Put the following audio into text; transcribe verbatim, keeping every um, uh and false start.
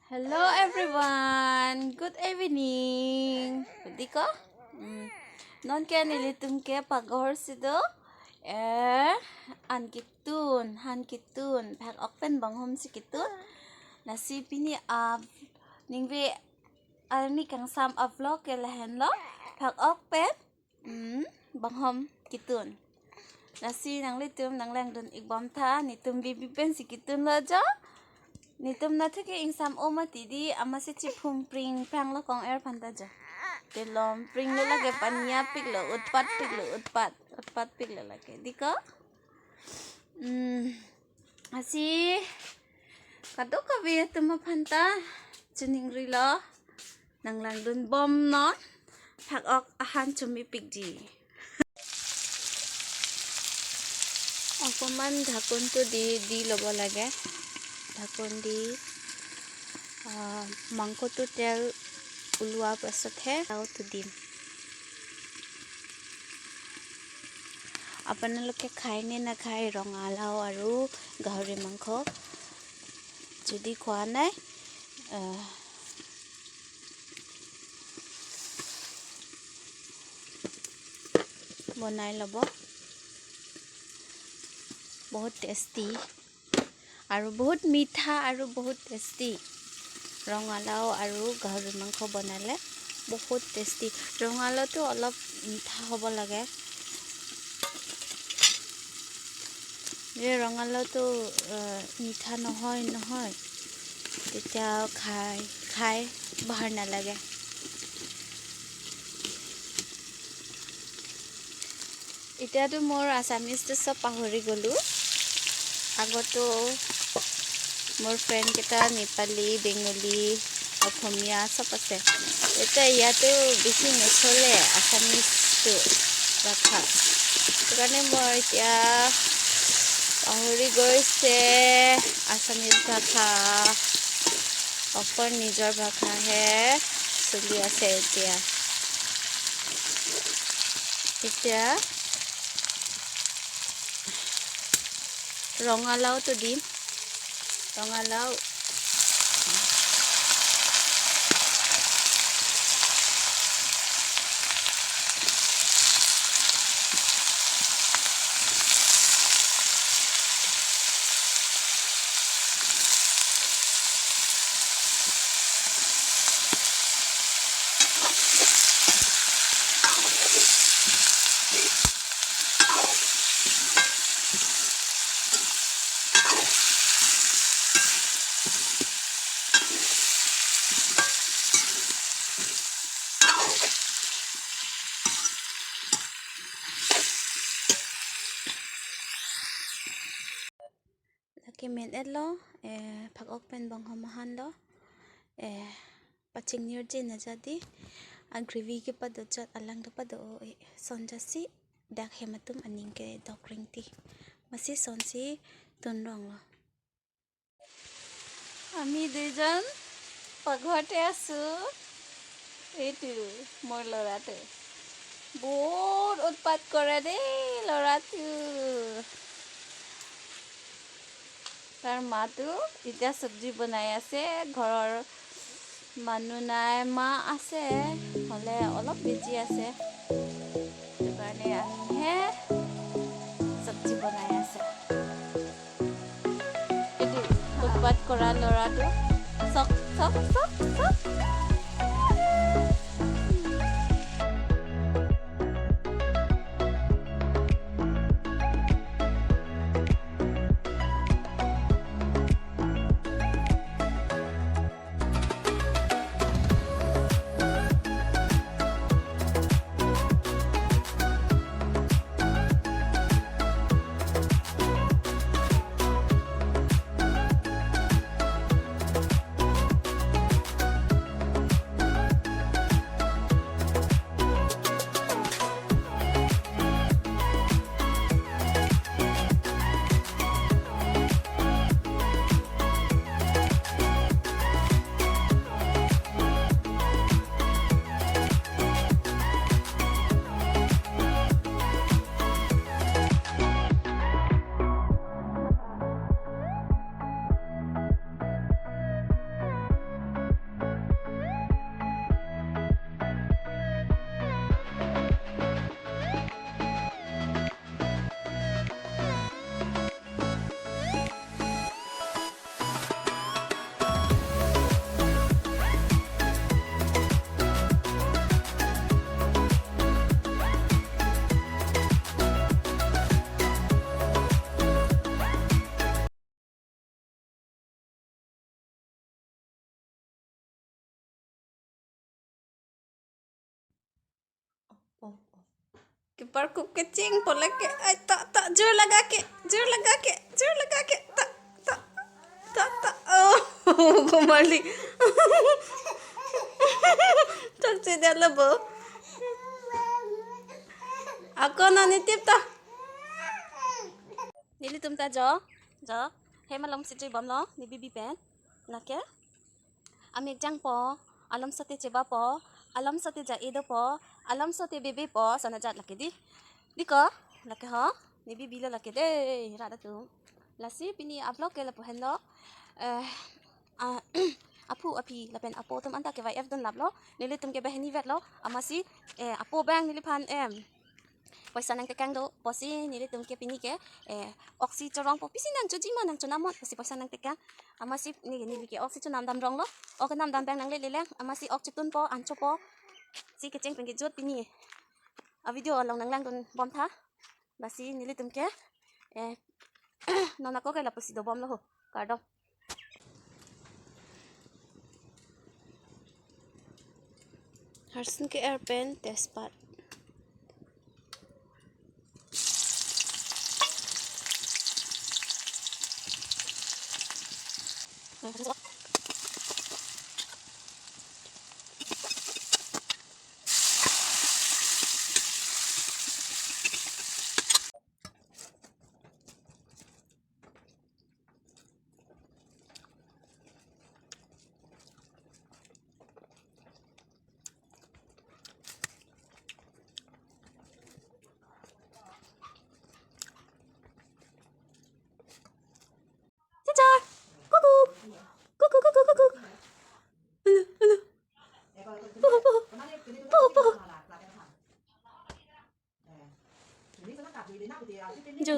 Hello everyone, good evening. Dei ko? Hmm. Non ke nelitum ke paghor si do. Eh, an kitun, han kitun, phak-ok pen banghom si kitun. Lasi pini a ningve arni kangsam a vlog ke lahenlo, phak-ok pen, hmm, banghom kitun. Lasi nanglitum nanglangdun-ik bom tha, netum bibi pen si kitunlo jo. Netum nathu ke ingsam-o mati dei, amatsi chiphum pring pranglo kong-er aphan ta jo. Te lom pringlo lake, paniya piklo, utpat piklo, utpat, utpat piklo lake. Dei ko? Hmm, lasi kadokave atum aphan ta chiningrilo, nanglangdun bom non, phak-ok ahan chomipikji. অকণমান ঢাকনটো দি, দি ল'ব লাগে। ঢাকন দি, আহ, মাংসটো তেল ওলোৱাৰ পাছতহে লাওটো দিম। আপোনালোকে খায় নে নাখায় ৰঙালাও আৰু গাহৰি মাংস? যদি খোৱা নাই, আহ, বনাই ল'ব। বহুত টেষ্টি আৰু বহুত মিঠা আৰু বহুত টেষ্টি। ৰঙালাও আৰু গাহৰি মাংস বনালে বহুত টেষ্টি। ৰঙালাওটো অলপ মিঠা হ'ব লাগে। যে ৰঙালাওটো, আহ, মিঠা নহয়, নহয়, তেতিয়া খাই, খাই ভাল নালাগে। এতিয়াতো মোৰ আছামিজটো চব পাহৰি গ'লো। আগতো মোৰ ফ্ৰেণ্ড কেইটা নেপালী, বেংগলী, অসমীয়া চব আছে। এতিয়া ইয়াতো বেছি নচলে আছামিজটো ভাষা। সেইটো কাৰণে মই এতিয়া পাহৰি গৈছে আছামিজ ভাষা। অকল নিজৰ ভাষাহে চলি আছে এতিয়া। এতিয়া ৰঙালাওটো দিম। ৰঙালাও। Lake men-etlo, eh, phak-ok pen banghom ahanlo, eh, pachingnirji na jadi, a gravy kepado chot, alang kepado o, eh, son jasi, dak hem atum aning kedok ringti. Amatsi sonsi tunronglo. আমি দুইজন পাকঘৰতে আছো। এইটো মোৰ ল'ৰাটো বহুত উৎপাত কৰে দেই ল'ৰাটো। তাৰ মাতো এতিয়া চব্জি বনাই আছে। ঘৰৰ মানুহ নাই, মা আছে, হ'লে অলপ বিজি আছে। সেইটো কাৰণে আমিহে চব্জি বনাই আছে। এইটো উৎপাত কৰা ল'ৰাটো। চক, চক, চক, চক। Keparkup kecheng po lake. Ai, ta, ta, jur laga ke, jur laga ke, jur laga ke. Ta, ta, ta, ta. Oh, komarli. Chokche dia lo bo. Ako non nitip ta. Nelitum ta jo, jo. Hem alongsi chui bomlo, ne bibi pen. Lake. Amek jangpo, alam sote chebapo, alam sote ja-e dopo, alam sote bebepo, sana jat lake di. Di ko, lake ho, ne bibi lo lake de, rat atum. Lasi pini a-vlog ke lapu henlo. Eh, a, aphu aphi lapen apo atum anta kevai ep dun laplo. Nelitum ke banghini vetlo. Amatsi, eh, apo abang neliphan, em, poisa nangtekang do. Pusi nelitum ke pini ke, eh, oxy chorongpo. Pisi nangchoji ma nangchonamnon. Pusi poisa nangtekang. Amatsi neli, neli ke oxy chonam dam ronglo. Ok nam dam abang nangle leleng. Amatsi ok chotunpo, anchopo. Si kecheng pen kejut pini a-video along nanglang dun bomtha. Lasi nelitum ke, eh, non ako ke lapusi dobomlo ho. Kardom. Harsun ke-er pen tejpat. Chichar. Kuku. Kuku, kuku, kuku. Ulu, ulu. Puhu, puhu. Puhu, puhu. Jo.